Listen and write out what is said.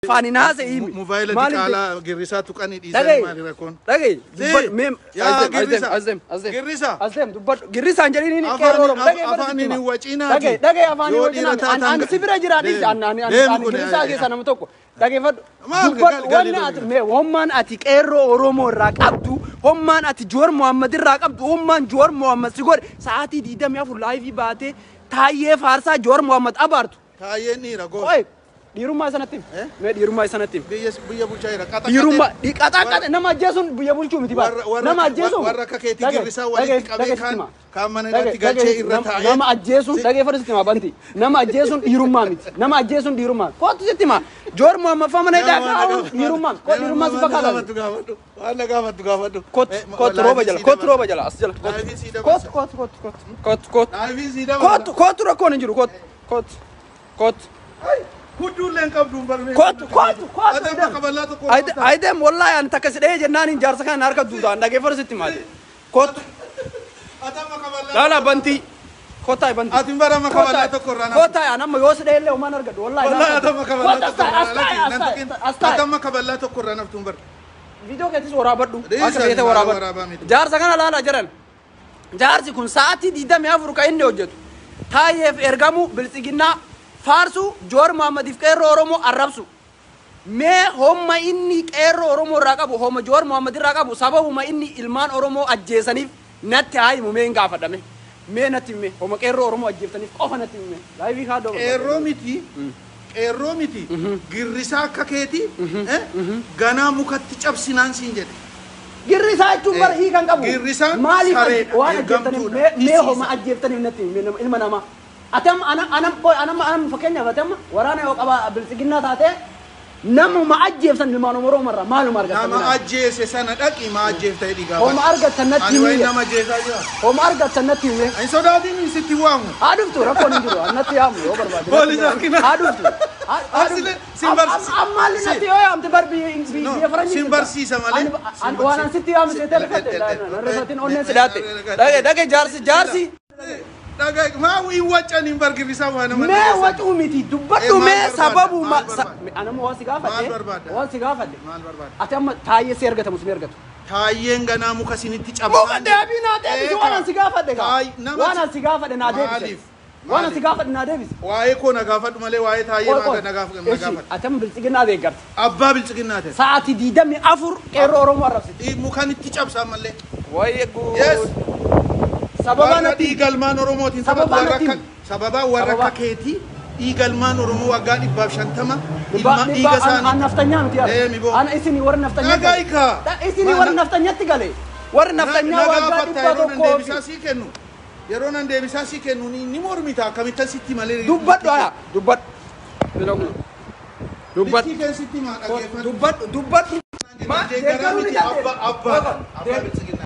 Afaaniin haasa'e himi. Mobaayila Maaliif diqaalaa girrisaa tuqanii dhiisan Dhaga'i. maali rakkoon? Dhaga'i. Si. Dubbadhu. Mee Yaa as deem, as deem, girrisa. as deem, as deem. Girrisa. As deem, dubbadhu. Girrisaan jedhiniin Afaaniin- qeerroo Oromoo. Dhaga'i bara afaaniin sitti hima. hin waciinaati. Dhaga'i, dhaga'i afaaniin Yoo waciinaati. dhiira taatan Ani si bira jira dhiisi. Deemi. Ani Deemi ani kun, girrisaa eh, keessaa nama tokko. Dhageeffadhu. Maal Dubbadhu. gali- gali Wanni ati gali. mee hommaan ati qeerroo Oromoo irraa qabdu, hommaan ati Joor Mohaammed irraa qabdu, hommaan Joor Mohaammed si godhe sa'aatii 24 live baatee taayyee faarsaa Joor Mohaammed abaartu. Taayyeen dhiira goota. Qoy, dhiirummaa sanatti himi. Eh? Mee dhiirummaa sanatti himi. Biyya bulchaa jira. Qaxa Dhiirummaa qaxee. qaxaa nama ajjeesuun biyya bulchuu miti baata. Nama ajjeesuun warra akka keetii Dhaga'i, girrisaa walitti dhaga'i, qabee dhaga'i kaan sitti hima. kaan mana Dhaga'i, irratti galchee dhaga'i, irra taa'ee. Nama ajjeesuun dhageeffadhu sitti hima banti. Nama ajjeesuun dhiirummaa miti. Nama ajjeesuun dhiirummaa. Kootu sitti hima. Joor Mohaammed fa mana hidhaa kaa'uun dhiirummaa miti. Koo dhiirummaa si fakkaata. Waan na gaafattu gaafadhu. Kootu kootu rooba jala. Kootu rooba jala as jala. Kootu Live sii dabarsa. kootu kootu kootu kootu kootu. Live sii dabarsa. Kootu kootu rakkoon hin jiru kootu kootu kootu. Hudduullee hin qabdu hin barmee. Kootu kootu kootu. Ati amma kaballaa tokko Ayideem wallahi ani takka si dhahee jennaan hin jaarsa kana harka duutaan dhageeffadhu sitti himaati. Kootu. Ati amma kaballaa. Laala bantii. Kottaa bantii. Ati bara amma kaballaa tokko irraa naaf. Kottaa an amma yoo si dhahee illee homaan argadhu wallahi. Wallahi ati amma kaballaa tokko irraa As naftu. taa'e. Ati amma kaballaa tokko irraa naftu hin bar. Viidiyoo keetis waraabadhu. Dhiisa, Akka feete maal waraabaa waraabadhu. miti. Jaarsa kana laala jedhan. Jaarsi kun sa'aatii 24 kan inni hojjetu. Taayyeef ergamu biltsiginnaa faarsu Joor Mohammadiif qeerroo Oromoo arrabsu. Mee homma inni qeerroo Oromoo irraa qabu, homma Joor Mohammad irraa qabu, sababuma inni ilmaan Oromoo ajjeesaniif natti haa himu mee hin gaafadhame. Mee natti hime, homma qeerroo Oromoo ajjeeftaniif qofa natti hime. Live kaadoo barbaada. Qeerroo miti. Qeerroo miti. Girrisaa akka keetii ganaa mukatti cabsinaan siin jedhe. Girrisaa jechuun bara hiikan qabu. Girrisaan maaliif sareedha, waan ajjeeftaniif ergamtuudha, mee tisiisa. homa ajjeeftaniif natti hime ilma namaa. Ati amma anam anam qoy anam anam fakkeenyaaf ati amma waraana yoo qaba biltsiginnaa taate namuma ajjeeftan ilmaan Oromoo irraa maaluma argattan? Nama ajjeese sana dhaqi maa ajjeefta jedhi gaafadhu. Homa argattan natti Ani wayi himi. nama ajjeesaa jira. Homa argattan natti hime. Ani sodaatiin sitti waamu. Haa dhuftu rakkoon hin jiru natti yaamu yoo barbaade. Poolisii harkina. Haa dhuftu. Asile sin barsiisa. Ammaalli natti yoo yaamte bar biyya faranjii. Sin barsiisa malee. Waan an sitti yaamte seetee rifatte. Rifatin onneen si dhaatte. Dhage dhage jaarsi jaarsi. Dhagaa maa hin waccan hin bargirrisaa waa nama. Mee wacuu miti dubbadhu Maal mee barbaadda? sababuma. Maal barbaadda? Anammoo waan si gaafadhe. Maal barbaadda? Waan si gaafadhe. Maal barbaadda? Ati amma taayyee si argatamu si argatu. Taayyeen ganaa muka sinitti cabsaa. Muka deebii naa deebisi waan an si gaafadhe gaa. Waan an si gaafadhe naa deebise. Maaliif? Waan an si gaafadhe naa deebise. Waa'ee koo na gaafadhu malee waa'ee taayyee Qoy, qoy. maa na gaafadhu. Eshi, ati amma biltsiginnaa deeggarta. Abbaa biltsiginnaa ta'e. Sa'aatii 24 qeerroo Oromoo arrabsiti. Mukan itti cabsaa malee. Wayye guud. Yes. Sababa Warra natti dhiigalmaan Oromootiin Sababa taphatu warra natti akka sababaa warra Sababa. akka keetii dhiigalmaan Oromoo waggaa 150 Dhibbaa ilma dhiiga dhibbaa an isaanii. naftanyaa miti yaada. Deemi boo. An isinii warra naftanyaa. Dhagaa hiikaa. Isinii warra naftanyatti gale. Warra naftanyaa Na waggaa gaafatta dhibba yeroo nan tokkoo deebisaa sii kennu. Yeroo nan deebisaa sii kennu ni mormita akkamittan sitti malee. Dubbadhu aya dubbadhu. Dubbadhu. Likkii kee sitti maa dhaggeeffadhu. Dubbadhu dubbadhu. Ma Deeggaraa deeggaruu ni miti dandeessa. abbaa abbaa. Abbaa biltsiginnaa.